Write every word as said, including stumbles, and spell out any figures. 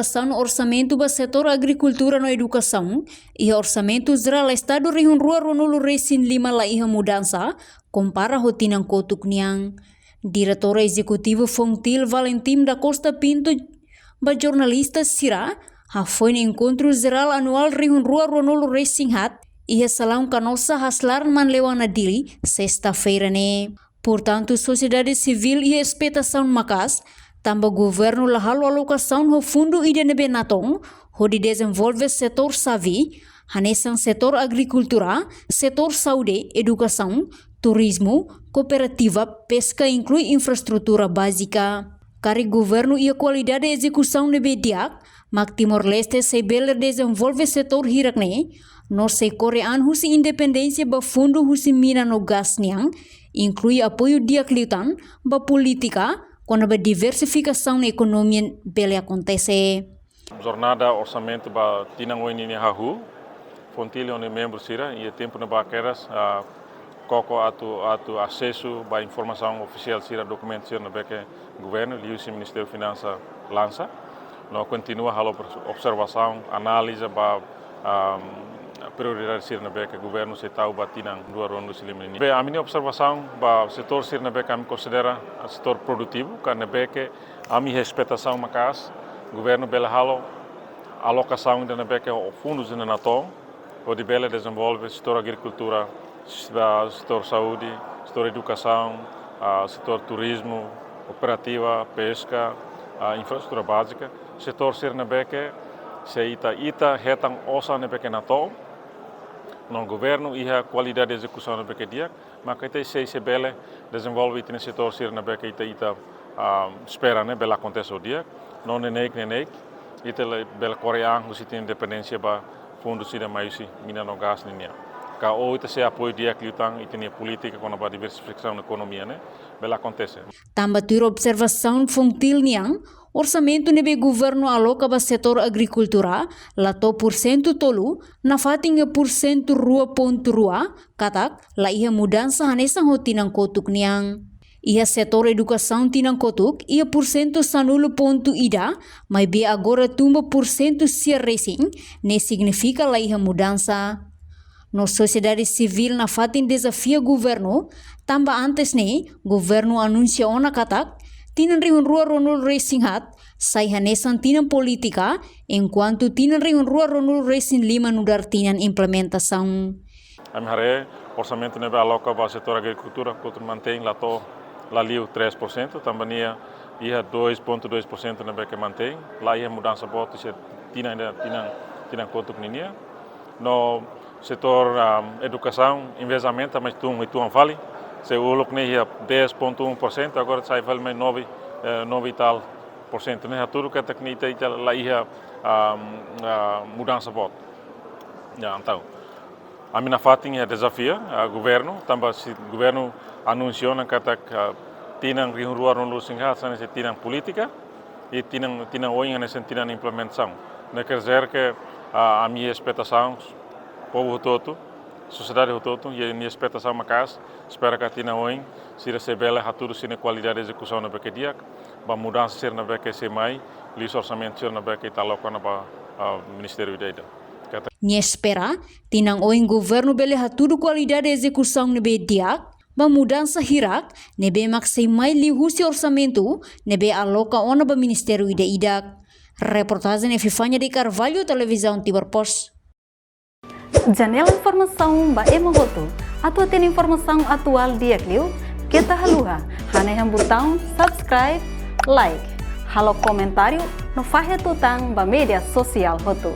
Asaun orsamentu ba setór agrikultura no edukasaun iha Orsamentu Jerál Estadu rihun rua ruanulu resin lima laiha mudansa, kompara ho tinan kotuk nian. Diretora Ezekutiva FONGTIL Valentim da Costa Pinto ba jornalista sira, hafoin enkontru jerál anuál rihun rua ruanulu resin haat, iha salaun Canossa Haslar Manleuana Dili, sesta-feira ne'e. Portantu, sosiedade sivíl iha espetasaun maka'as, tanba governu la halo alokasaun ho fundu ida ne'ebé natoon, hodi dezenvolve setór xave, hanesan setór agrikultura, setór saúde, edukasaun, turizmu, kooperativa, peska, inklui infraestrutura bázika. Karik governu iha kualidade ezekusaun ne'ebé di'ak, mak Timor-Leste sei bele dezenvolve setór hirak ne'e, no sei kore an husi independénsia ba fundu husi mina no gás nian, inklui apoiu di'ak liután ba polítika kona-ba diversifikasaun ekonomia bele akontese. Jornada orsamentu ba tinan oin nian hahú, FONGTIL ho nia membru sira, iha tempu ne'ebá kedas, ah, koko atu, atu asesu ba informasaun ofisiál sira, dokumentu sira ne'ebé ke governu, liuhusi Ministériu Finansa lansa. No kontinua halo obs-, observasaun, analiza ba, ah, prioridade sira ne'ebé ke governu sei tau ba tinan rihun rua ruanulu resin lima nian. Be, ami-nia observasaun ba setór sira ne'ebé ke ami konsidera setór produtivu, ka ne'ebé ke ami espetasaun maka'as, governu bele halo alokasaun ida ne'ebé ke ho fundu ida natoon, hodi bele dezenvolve setór agrikultura, s-, ah, setór saúde, setór edukasaun, ah, setór turizmu, kooperativa, peska, ah, infraestrutura bázika, setór sira ne'ebé ke se ita, ita hetan osan ne'ebé ke natoon, no governu iha kualidade ezekusaun ne'ebé ke di'ak, maka ita sei, sei bele dezenvolve ita-nia setór sira ne'ebé ke ita, ita, ah, espera ne'e bele akontese ho di'ak, no neineik, neineik, ita le-, bele kore an husi ita-nia independénsia ba fundu sira mai husi mina no gás ninian. Ka ou ita sei apoiu di'ak liután ita-nia polítika kona-ba diversifikasaun ekonomia ne'e bele akontese. Tanba tuir observasaun FONGTIL nian, orsamentu ne'ebé governu aloka ba setór agrikultura la to'o pursentu tolu, nafatin iha pursentu rua pontu rua, katak laiha mudansa hanesan ho tinan kotuk nian. Iha setór edukasaun tinan kotuk iha pursentu sanulu pontu ida, maibé agora tun ba pursentu sia resin, ne'e signifika laiha mudansa. No sosiedade sivíl nafatin dezafia governu, tanba antes ne'e, governu anunsia ona katak, tinan rihun rua ruanulu resin haat, sai hanesan tinan polítika, enkuantu tinan rihun rua ruanulu resin lima nu'udar tinan implementasaun. Ami haree orsamentu ne'ebé aloka ba setór agrikultura, kotuk mantein la to'o, la liu três por cento, tanba nia iha dois ponto dois por cento ne'ebé ke mantein, laiha mudansa boot husi tinan ida, tinan, tinan kotuk ninian. No setór, ah, edukasaun, em vez de aumenta, mas tun, tun fali, sei uluk ne'e iha dez ponto um por cento, agora sai fali mai nove, eh, nove e tal por cento. Ne'e hatudu katak ita, ita laiha, ah, ah, mudansa boot. Ya, entaun, ami nafatin iha dezafia, ah, governu, tanba se governu anunsia ona katak, ah, tinan rihun rua ruanulu resin haat, hanesan tinan polítika, i tinan, tinan oin hanesan tinan implementasaun. Ne'e quer dizer ke, ah, ami espetasaun, povu hotu-hotu, sosiedade hotu-hotu, iha nia espetasaun maka'as, espera katak tinan oin, sira sei bele hatudu sira-nia kualidade ezekusaun ne'ebé ke di'ak, ba mudansa sira ne'ebé ke sei mai, liuhusi orsamentu sira ne'ebé ke ita aloka ona ba, ah, ministériu ida-idak. Katak nia espera, tinan oin governu bele hatudu kualidade ezekusaun ne'ebé di'ak, ba mudansa hirak, ne'ebé mak sei mai liuhusi orsamentu, ne'ebé aloka ona ba ministériu ida-idak. Reportajen Epifania de Carvalho, Televizaun Timor Post. Janela informasaun ba ema hotu. Atu hatene informasaun atuál di'ak liu, keta haluha hanehan butaun subscribe, like, halo komentáriu, no fahe tutan ba média sosiál hotu.